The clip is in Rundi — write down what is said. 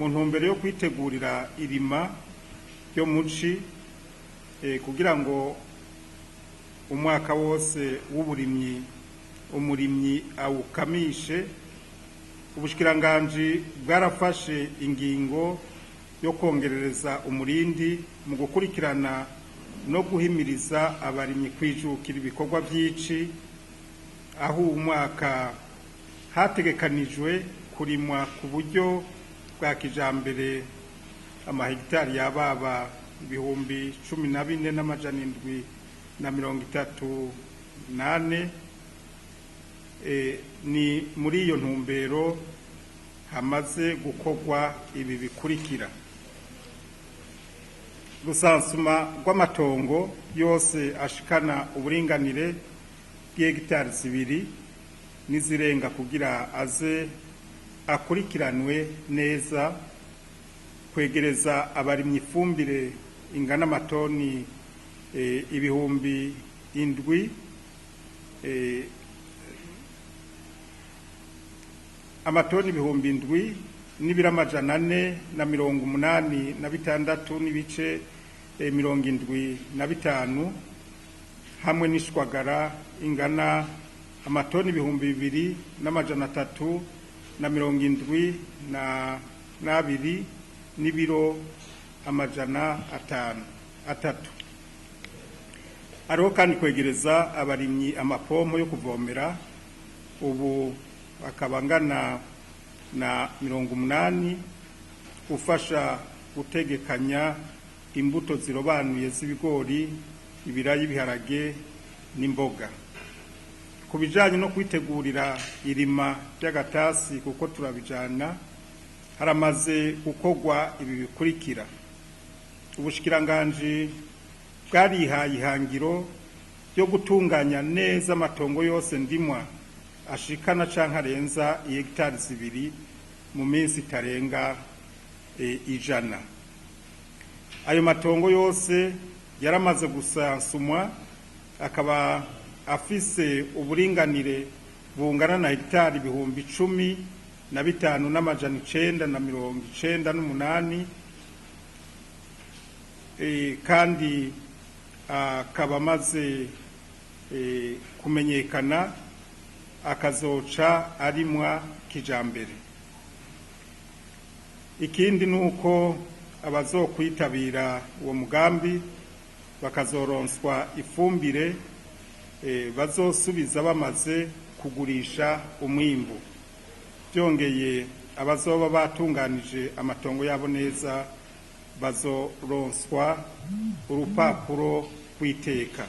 Mu ntumbero yo kwitegurira irima ryo muci, kugira ngo umwaka wose w'uburimyi umurimyi awukamishe, ubushikiranganji bwarafashe ingingo yo kongerereza umurindi mu gukurikirana no guhimiriza abarimyi kwijukira ibikorwa vy'ici, aho uwu mwaka hategekanijwe kurimwa ku buryo bwa kijambere amahegitari yababa 14,734. Ni muri iyo ntumbero hamaze gukorwa ibi bikurikira: rusansuma rw'amatongo yose ashikana uburinganire bw'hegitari 2 n'izirenga kugira aze akurikiranwe neza, kwegereza abarimyi ifumbire ingana amatoni 7,000, amatoni 7,486 n'ibice 75, hamwe n'ishwagara ingana amatoni 2,372 n'ibiro 503. Hariho kandi kwegereza abarimyi amapompo yo kuvomera, ubu akaba angana na 80, ufasha gutegekanya imbuto zirobanuye z'ibigori, ibirayi, ibiharage n'imboga. Ku bijanye no kwitegurira irima ry'agatasi, kuko turabijana, haramaze gukorwa ibi bikurikira: ubushikiranganji bwarihaye ihangiro ryo gutunganya neza amatongo yose ndimwa ashikana canke arenza ihegitari 2 mu minsi itarenga 100. Ayo matongo yose yaramaze gusansumwa, akaba afise uburinganire bungana na hegitari 15,998, kandi akaba amaze kumenyekana, akazoca arimwa kijambere. Ikindi ni uko abazokwitabira uwo mugambi bakazoronswa ifumbire bazosubiza bamaze kugurisha umwimbu. Byongeye, abazoba batunganije amatongo yabo neza bazoronswa urupapuro rw'iteka.